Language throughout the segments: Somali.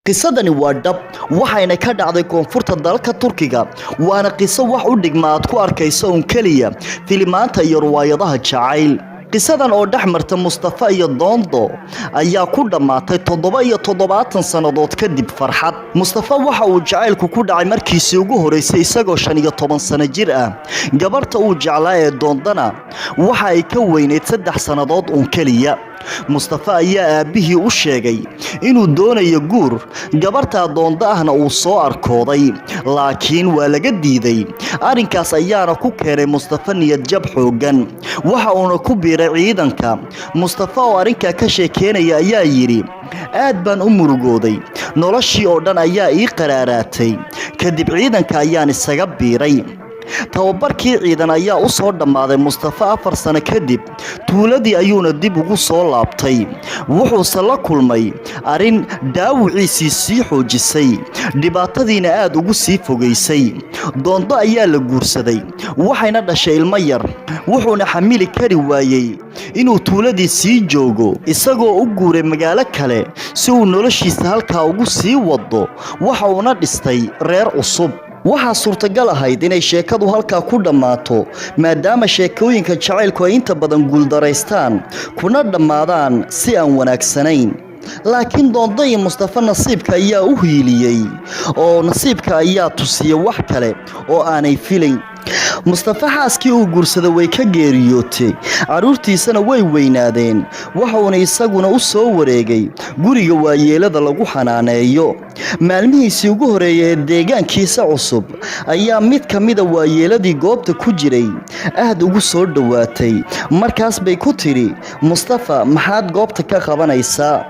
Qisadani waa dhab, waxayna ka dhacday koonfurta dalka Turkiga, waana qiso wax u dhigma aad ku arkayso un keliya filimaanta iyo ruwaayadaha jacayl. Qisadan oo dhex marta Mustafa iyo Doondo ayaa ku dhammaatay 77 sannadood kadib farxad. Mustafa waxa uu jacaylku ku dhacay markiisii ugu horeysay isagoo 15 sano jir ah. Gabarta uu jeclaa ee Doondana waxa ay ka weyneyd 3 sannadood uun keliya. Mustafa ayaa aabbihii u sheegay inuu doonayo guur, gabartaa Doondo ahna uu soo arkooday, laakiin waa laga diiday. Arrinkaas ayaana ku keenay Mustafa niyadjab xooggan, waxa uuna ku biiray ciidanka. Mustafa oo arrinkaa ka sheekeynaya ayaa yidhi: "Aad baan u murugooday, noloshii oo dhan ayaa ii qaraaraatay. Kadib ciidanka ayaan isaga biiray." Tababarkii ciidan ayaa u soo dhammaaday Mustafa 4 sano kadib, tuuladii ayuuna dib ugu soo laabtay. Wuxuuse la kulmay arrin dhaawiciisii sii xoojisay, dhibaatadiina aad ugu sii fogaysay. Doondo ayaa la guursaday, waxayna dhashay ilmo yar. Wuxuuna xamili kari waayey inuu tuuladii sii joogo, isagoo u guuray magaalo kale si uu noloshiisa halkaa ugu sii wado. Waxa uuna dhistay reer cusub. Waxaa suurtagal ahayd inay sheekadu halkaa ku dhammaato, maadaama sheekooyinka jacaylku ay inta badan guuldaraystaan kuna dhammaadaan si aan wanaagsanayn. Laakiin Doondo iyo Mustafa nasiibka ayaa u hiiliyey, oo nasiibka ayaa tusiyey wax kale oo aanay filayn. Mustafa xaaskii uu guursaday way ka geeriyootay, carruurtiisana way weynaadeen. Waxuuna isaguna u soo wareegay guriga waayeelada lagu xanaaneeyo. Maalmihiisii ugu horeeyay ee deegaankiisa cusub ayaa mid ka mida waayeeladii goobta ku jiray aad ugu soo dhowaatay. Markaas bay ku tidhi: "Mustafa, maxaad goobta ka qabanaysaa?"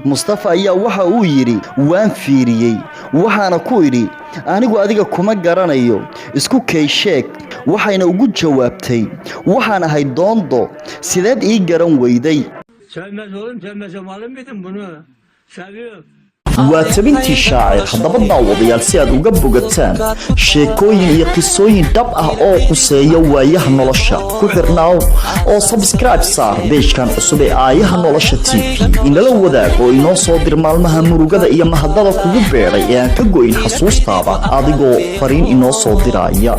Mustafa ayaa waxa uu yidhi: "Waan fiiriyey, waxaana ku idhi, 'Anigu adiga kuma garanayo, isku kay sheeg.' Waxayna ugu jawaabtay: 'Waxaan ahay Doondo, sideed ii garan weyday?" Sevmez oğlum, sevmesem alır mıydım bunu? Seviyorum. Waa tabintii Shaacir. Haddaba daawadayaal, si aad uga bogataan sheekooyin iyo qisooyin dhab ah oo quseeya waayaha nolosha, ku xirnaaw oo subscribe saar page-kan cusub ee Aayaha Nolosha TV. Inala wadaag oo inoo soo dir maalmaha murugada iyo mahadada kugu beeray ee aan ka go'in xasuustaada, adigoo fariin inoo soo diraya.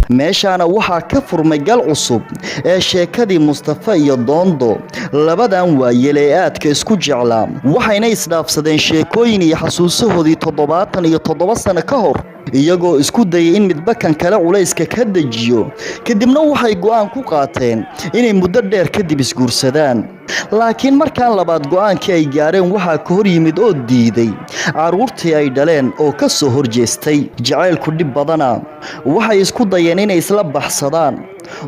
Meeshaana waxaa ka furmay gal cusub ee sheekadii Mustafa iyo Doondo. Labadan waayeel ee aadka isku jeclaa waxayna isdhaafsadeen sheekooyin iyo xasuusahoodii 77 sano ka hor, iyagoo isku dayay in midba kan kale culayska ka dejiyo. Kadibna waxay go'aan ku qaateen inay muddo dheer kadib isguursadaan. Laakiin markaan labaad go'aankii ay gaareen waxaa ka hor yimid oo diiday carruurtii ay dhaleen oo ka soo horjeestay. Jacaylku dhib badana. Waxay isku dayeen inay isla baxsadaan.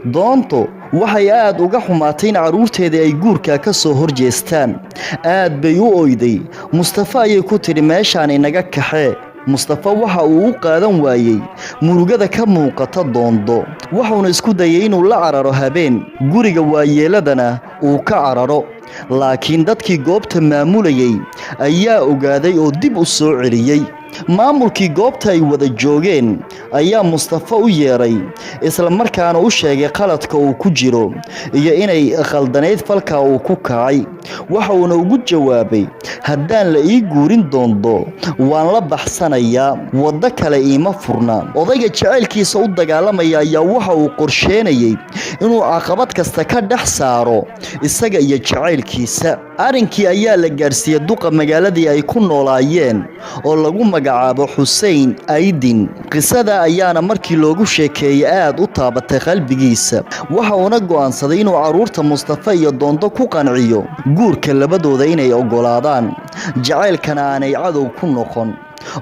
Doonto waxay aad uga xumaatay in carruurteedii ay guurkaa ka soo horjeestaan. Aad bay u oyday. Mustafa ayay ku tidhi: "Meeshaan inaga kaxee." Mustafa waxa uu u qaadan waayey murugada ka muuqata Doondo, wuxuuna isku dayay inuu la cararo habeen, guriga waayeeladana uu ka cararo. Laakiin dadkii goobta maamulayay ayaa ogaaday oo dib u soo celiyey. Maamulkii goobta ay wada joogeen ayaa Mustafa u yeedhay, isla markaana u sheegay qaladka uu ku jiro iyo inay khaldanayd falka uu ku kacay. Waxa uuna ugu jawaabay: "Haddaan la ii guurin Doondo, waan la baxsanayaa, waddo kale iima furna." Odayga jacaylkiisa u dagaalamaya ayaa waxa uu qorsheenayey inuu caqabad kasta ka dhex saaro isaga iyo jacaylkiisa. Arrinkii ayaa la gaarsiiyey duqa magaaladii ay ku noolaayeen oo lagu magacaabo Xuseen Aydin. Qisada ayaana markii loogu sheekeeyey aad u taabatay qalbigiisa, waxa uuna go'aansaday inuu carruurta Mustafa iyo Doondo ku qanciyo guurka labadooda inay oggolaadaan, jacaylkana aanay cadow ku noqon.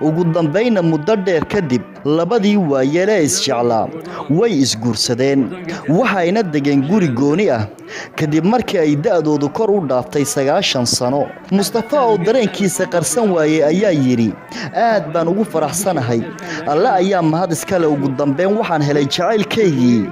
Ugu dambaynna, muddo dheer kadib, labadii waayeelee isjeclaa way isguursadeen, waxayna degeen guri gooni ah kadib markii ay da'doodu kor u dhaaftay 90 sano. Mustafa oo dareenkiisa qarsan waayey ayaa yidhi: "Aad baan ugu faraxsanahay, Alle ayaa mahad iskale. Ugu dambeyn waxaan helay jacaylkaygii.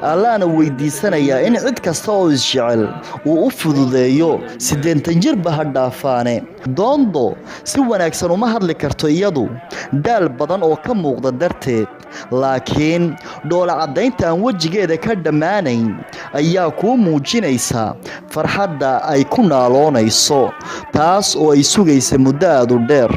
Allaana weydiisanayaa in cid kasta oo isjecel uu u fududeeyo, 80 jirba ha dhaafaane." Doondo si wanaagsan uma hadli karto iyadu, daal badan oo ka muuqda darteed, laakiin Dhoola caddaynta aan wejigeeda ka dhammaanayn ayaa kuu muujinaysa farxadda ay ku naaloonayso, taas oo ay sugaysa muddo aad u dheer.